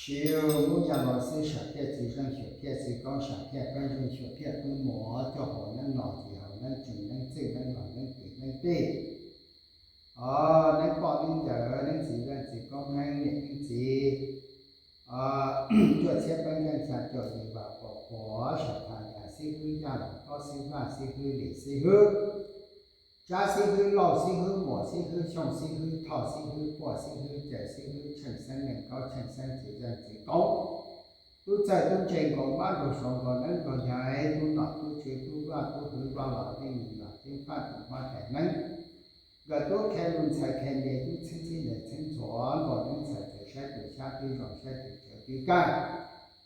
Siv mus yam los xwb, sam thiaj txiv zeej, xyuam thiaj txiv koob, sam thiaj peb zeej, xyuam thiaj peb muam, coj hauv neeb no ces hauv neeb tsev, neeb txwj, neeb los, neeb tim neeb tij. Neeb poj neeb yawm, neeb txiv zeej txiv koob, neeb niam neeb txiv, cuaj txhiab peb zeej, xya caum yim vam, pom qhuav sam tham yam xib hwb, yaj los kob xib hwb, vaj xib hwb, lim xib hwb, tsab xib hwb, lauj xib hwb, muam xib hwb, xyooj xib hwb, thoj xib hwb, puaj xib hwb, cawm xib hwb, tsheej xeeb neej koob, tsheej xeeb txiv zeej txiv koob, tub txawj tub ntse nkaus mab nraug saud nkaus neeb nraug yaig, tub nom tub tswv tub vaj tub hwv vaj los leej los ceeb faj tim huab tais neeb, nkawm tub qhia lus ntxhais qhia npe, tub txheeb txhib ntxhais txheeb ntxhuav, nkaus neeb ntxhais txawv saib tus xyab twb zoo saib tus tsawv twb kaj.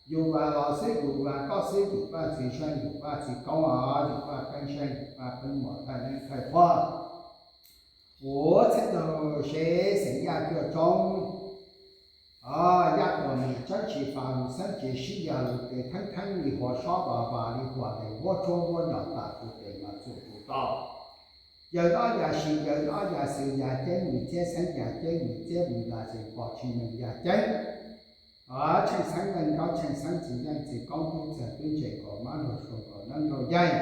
Yus vam los xwb yus vam, koj xwb yus vaj txiv zeej yus vaj txiv koob os, yus vaj peeb zeej yus vaj peeb muam, thawj neeb thawj qhuab. Ua txheeb laug seb xeem Yaj Cuaj Tsoob, Yaj Tuam Mim tseeb tsis faj lus xeeb tsis sib yog lus tes, theeb theeb li huas sob vas, vas li huas ntees, huab tsuab huab nyom tas tus tes mas txuas tus tau. Yawg ob yas sis yawg ob yas xwm, yas ceeb mus txiab xeeb, yas ceeb mus txiab mus, yas xeem pom tsis meem yas ceeb. Tsheej xeeb neej koob, tsheej xeeb txiv zeej txiv koob, tub txawj tub ntse nkaus mab nraug saud nkaus neeb nraug yaig,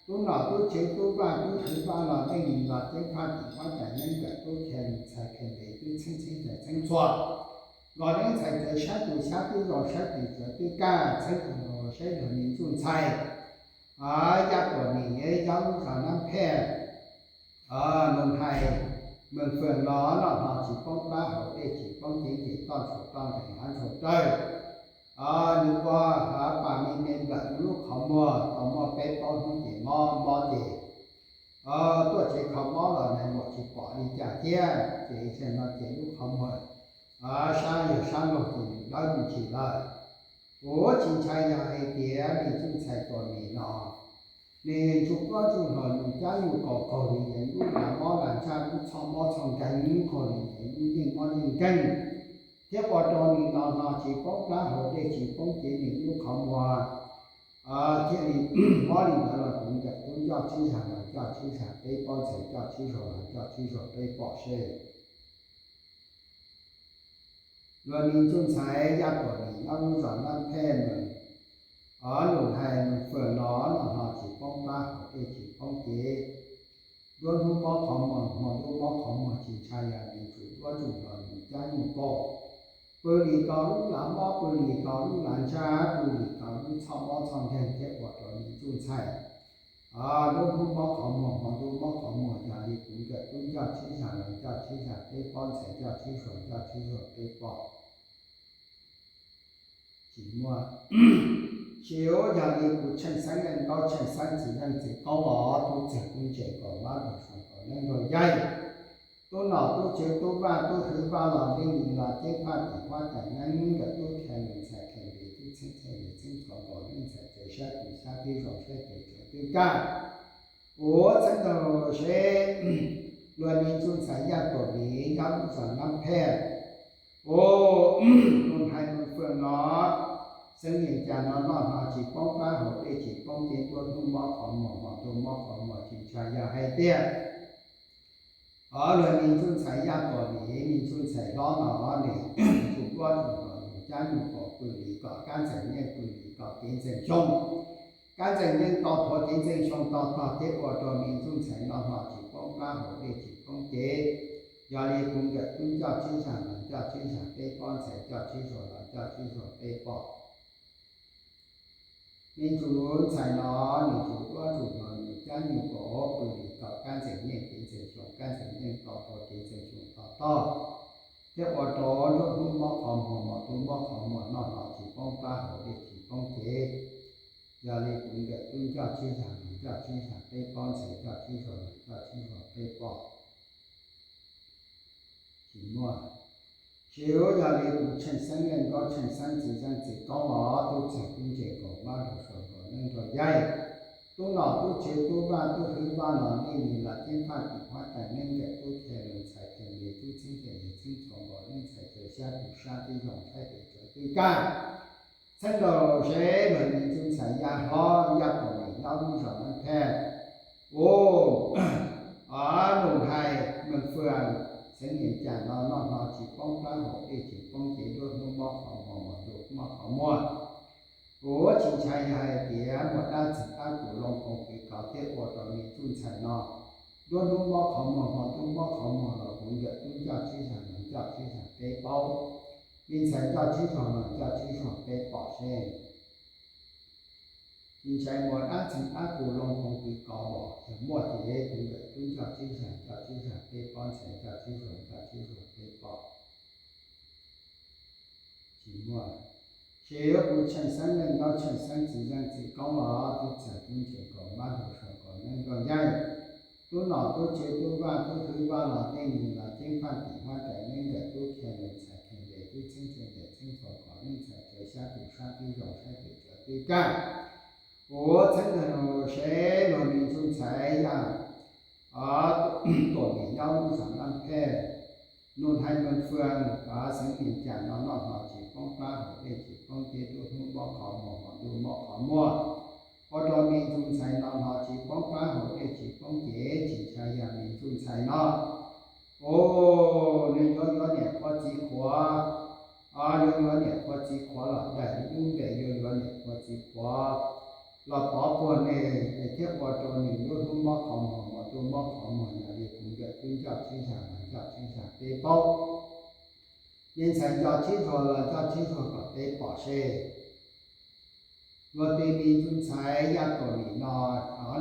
tub nom tub tswv tub vaj tub hwv vaj los leej los ceeb faj tim huab tais neeb, nkawm tub qhia lus ntxhais qhia npe, tub txheeb txhib ntxhais txheeb ntxhuav, nkaus neeb ntxhais txawv saib tus xyab twb zoo saib tus tsawv twb kaj, txheeb laug seb luag me ntsuj ntxhais Yaj Tuam Mim, Yaj Lub Zos Nab Phej, Noog Hais, Mees Fwm no noj hno tsis poob plab haus dej tsis poob cev, ces toj ntshua toj nqes hav ntshua dawj. Nws ua pas me me nplawm nws lub qhov muag, tau muaj peb plaub hnub ces mob mob ces tuaj tsev kho mob los nais muam tsis pom li cas thiab, ces zaum no ces lub qhov muag sab yog sab laug ces nws dawb me ntsis lawm. Kuv tsis ntshai yog hais tias me ntsuj ntxhais Tuam Mim no nws ntsuj duab ntsuj hlauv, nws cab nyuj kaus qaug li yeev, lub lav mob lav ntsaj, lub txhoj mob txhoj nkeeg qaug li yeev, lub yeej mob yeej nkeeg, thiab ua rau nws no hno tsis poob plab haus dej tsis poob cev, nws lub qhov muag thiaj li mob li ntawd los kuv nkawm tub coj tsib zag los coj tsib zag peb paub, ntxhais coj tsib zaug los coj tsib zaug peb pom seb. Luag me ntsuj ntxhais Yaj Tuam Mim nyob lub zos Nab Phej Mees, Noog Hais, Mees Fwm no noj hno tsis poob plab haus dej tsis poob cev, nruab hnub mob qhov muag hmo ntuj mob qhov muag, tsis ntshai yog nws ntsuj duab ntsuj hlauv, nws cab nyuj kaus, pw li ko lub lav mob, pw li ko lub lav ntsaj, pw li ko lub txhoj mob txhoj nkeeg, thiab ua rau me ntsuj ntxhais nruab hnub mob qhov muag hmo ntuj mob qhov muag, yog li kuv nkawm tub coj tsib zag los coj tsib zag peb paub, ntxhais coj tsib zaug coj tsib zaug peb pom. Tsis muaj. Tsis ua, yog li kuv Tsheej Xeeb Leej Nkaub, Tsheej Xeeb txiv leej txiv qoob os, tub txawg tub ntse nkaus mab nraug saud nkaus neeb nraug yaig, tub nom tub tswv tub vaj tub hwv vaj los leej los ceeb faj tim huab tais neeb, nkawm tub qhia lus ntxhais qhia npe, tub txheeb txheeb ntxhais txheeb ntxhuav, nkaus neeb ntxhais txawv saib tus xyab twb zoo saib tus tsawv twb kaj. Ua txheeb laug seb luag me ntsuj ntxhais Yaj Tuam Mim nyob lub zos Nab Phej, ua Noog Hais, Mees Fwm no, xeeb yees cas no noj hno tsis poob plab haus dej tsis poob cev, nruab hnub mob qhov muag hmo ntuj mob qhov muag, tsis ntshai yog hais tias luag me ntsuj ntxhais Yaj Tuam Mim, me ntsuj ntxhais hlob no nws ntsuj duab ntsuj hlauv, nws cab nyuj kaus pw li ko, kab ntxees yeej pw li ko, kev ntxees xyoo, kab ntxees yeej to thuav, kev ntxees xyoo to tog, thiab ua rau me ntsuj ntxhais noj hno tsis poob plab haus dej tsis poob cev. Yog li kuv nkawm tub coj tsib zag los coj tsib zag peb paub, ntxhais coj tsib zaug los coj tsib zaug peb pom. Me ntsuj ntxhais no nws ntsuj duab ntsuj hlauv, nws cab nyuj kaus pw li ko, kab ntxees yeej kev ntxees xyoo, kab ntxees yeej to thuav, kev ntxees xyoo to tog, thiab ua rau nruab hnub mob qhov muag hmo ntuj mob qhov muag, noj hno tsis poob plab haus dej tsis poob cev. Yog li kuv nkawm tub coj tsib zag los coj tsib zag peb paub, ntxhais coj tsib zaug los coj tsib zaug peb pom. Tsis muaj. Tsis ua, yog li kuv Tsheej Xeeb Leej Nkaub, Tsheej Xeeb txiv leej txiv qoob os, tub txawg tub ntse nkaus mab nraug saud nkaus neeb nraug yaig, tub nom tub tswv tub vaj tub hwv vaj los leej los ceeb faj tim huab tais neeb, nkawm tub qhia lus ntxhais qhia npe, tub txheeb txheeb ntxhais txheeb ntxhuav, nkaus neeb ntxhais txawv saib tus xyab twb zoo saib tus tsawv twb kaj. Txheeb laug seb luag me ntsuj ntxhais Yaj hlob Yaj Tuam Mim nyob lub zos Nab Phej, ua Noog Hais, Mees Fwm, xeeb yees cas no noj hno tsis poob plab haus dej tsis poob cev, nruab hnub mob qhov muag hmo qhov muag. Kuv tsis ntshai yog hais tias muaj dab txeeg dab kum loo koom kwv kauv thiab ua rau me ntsuj ntxhais no nruab hnub mob qhov muag hmo ntuj mob qhov muag los kuv nkawm tub ncoj tsib zag los ncoj tsib zag peb paub, me ntxhais ncoj tsib zag los ncoj tsib zag peb pom seb. Tsis ntshai muaj dab txeeg dab kum loo koom kwv kauv los yog muaj ces kuv nkawm tub ncoj tsib zag ncoj tsib zag peb paub, ntxhais ncoj tsib zag ncoj tsib zag peb pom. Tsis muaj. Ces yuav kuv tsheej xeeb leej nkaub tsheej xeeb txiv zeej txiv koob los tub txawg tub ntse nkaus mab hluas saum nkaus neeb nrog yaig, tub nom tub tswv tub vaj tub hwv vaj los leej nus los ceeb faj tim huab tais neeb nkawm tub khiav nus ntxhais khiav ntes tub txheeb txheej ntes txheeb txhua kom neeb ntxhais tsawv xyab tus sab tub zoo saib tus tsawv tub kaj. Kuv txheeb ntawg nus seb luag me ntsuj ntxhais yaj tuam nim nyob lub zos Naj Phej, Nus Hais Mees Fwj, xeev Vias Cas no noj hno tsis poob plab haus dej tsis poob cev, nruab hnub mob qhov muag hmo ntuj mob qhov muag, ua rau me ntsuj ntxhais no hno tsis poob plab haus dej tsis poob cev, tsis ntshai yog me ntsuj ntxhais no. Nws yuav yuav niam qhuav txiv qhuav, yuav yuav niam qhuav txiv qhuav los daws lub npe yuav yuav niam qhuav txiv qhuav los pov puag nws thiab ua rau nws nruab hnub mob qhov muag hmo ntuj mob qhov muag. Yog li kuv nkawm tub ncoj tsib zag los ncoj tsib zag peb paub, me ntxhais ncoj tsib zag los ncoj tsib zag kom peb pom seb. Luag tej me ntsuj ntxhais yaj tuam nim no,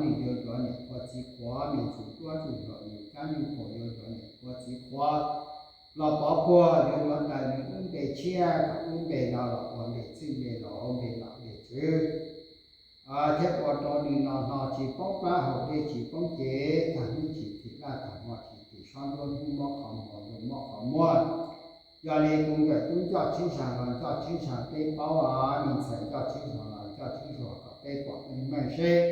nws yuav yuav niam qhuav txiv qhuav, me ntxhais tuab tsuj hluas nws cab nyuj qhuav yuav yuav niam qhuav txiv qhuav los pov puag, yuav yuav daws nws lub npe tshiab kom lub npe no los ua npe txwj npe laus npe nom npe tswv, thiab ua rau nws no hno tsis poob plab haus dej tsis poob cev, tag hnub tsis thim laj tag hmo tsis thim sob, nruab hnub mob qhov muag ntuj mob qhov muag. Yog li kuv nkawm tub ncoj tsib zag los ncoj tsib zag peb paub, me ntxhais ncoj tsib zag los ncoj tsib zag kom peb pom meej meej seb.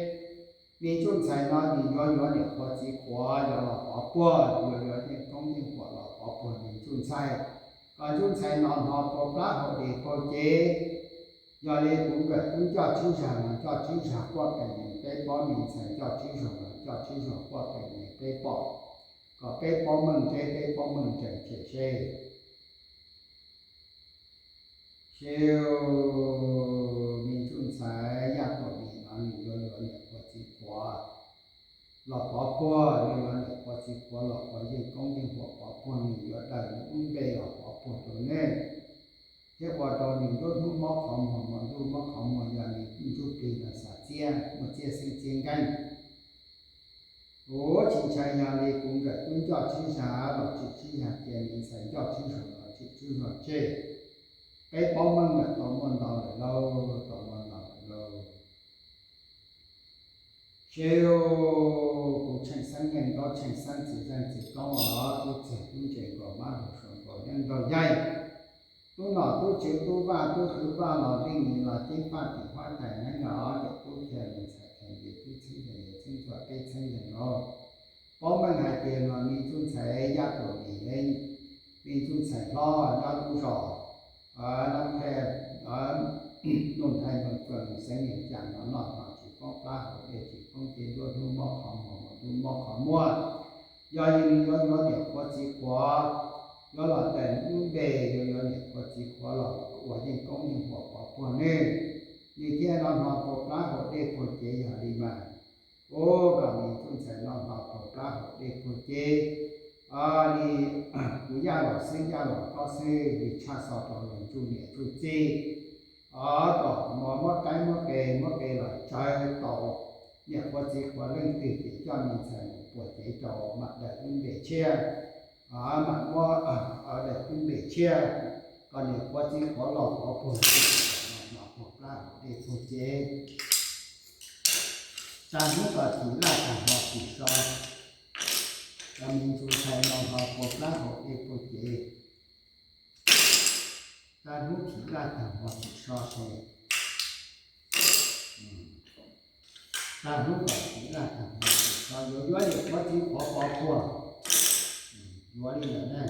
Me ntsuj ntxhais no nws yuav yuav niam qhuav txiv qhuav yuav los pov puag, yuav yuav yeej koob yeej huam los pov puag me ntsuj ntxhais, kom ntsuj ntxhais no hno puas plab haus dej puas cev. Yog li kuv nkawm tub ncoj tsib zag los ncoj tsib zag quaj qees nees peb paub, me ntxhais ncoj tsib zag los ncoj tsib zag quaj qees nees peb pom, kom peb paub meej tseeb peb paub meej tseeb tsem seb. Seb, me ntsuj ntxhais yaj tuam nim no nws yuav yuav niam qhuav txiv qhuav los pov puag, yuav yuav niam qhuav txiv qhuav los ua yeej koob yeej huam pov puag, nws yuav daws nws lub npe los pov puag rau nej, thiab ua rau nws nruab hnub mob qhov muag hmo ntuj mob qhov muag. Yog nws ntsuj plig los xav txiaj muaj txiaj xeeb txiaj nkeeg. Kuv tsis ntshai, yog li kuv nkawm tub ncoj tsib zag los tsim tsib zag cia, me ntxhais ncoj tsib zag los tsim tsib zag tseg. Peb paub meej lawm, tau muaj ntau lawm lauj, tau muaj ntau lawm lauj. Seb, kuv tsheej xeeb leej nkaub tsheej xeeb txiv zeej txiv koob los tub txawg tub ntse nkaus mab hluas saum nkaus neeb nrog yaig, tub nom tub tswv tub vaj tub hwv vaj los leej nus los ceeb faj tim huab tais neeb los nkawm tub khiav nus ntxhais khiav ntes tub txheeb khiav ntes txheeb txhua peb txheeb leej lauj. Paub meej hais tias luag me ntsuj ntxhais yaj tuam nim, me ntsuj ntxhais hlob nyob lub zos Nab Phej, Nus Hais Mees Fwj, xeev Vias Cas no noj hno tsis poob plab haus dej tsis poob cev, nruab hnub mob qhov muag hmo ntuj mob qhov muag. Yog li nws yuav yuav niam qhuav txiv qhuav, yuav los daws nws lub npe, yuav yuav niam qhuav txiv qhuav los ua yeej koob yeej huam pov puag nws, nws thiaj no hno puas plab haus dej puag cev. Yog li mas, ua kom me ntsuj ntxhais no hno puas plab haus dej puag cev. Li kuv yaj los xwb, yaj los kob xwb, li tshaj xo rau luag ntsuj niam ntsuj txiv. Kom muab qaib muab qe, muab qe los tsawv tau niam qhuav txiv qhuav leej twg ces coj me ntxhais mus puag cev rau mam daws lub npe tshiab, mam muab daws lub npe tshiab, kom niam qhuav txiv qhuav los pov puag, no puas plab haus dej puag cev. Tag hnub kom thim laj tag hmo thim so, kom me ntsuj ntxhais no hno puas plab haus dej puag cev. Tag hnub thim laj tag hmo thim so es, tag hnub kom thim laj tag hmo thim so, yuav yuav niam qhuav txiv qhuav pov puag, yuav li lawm ne.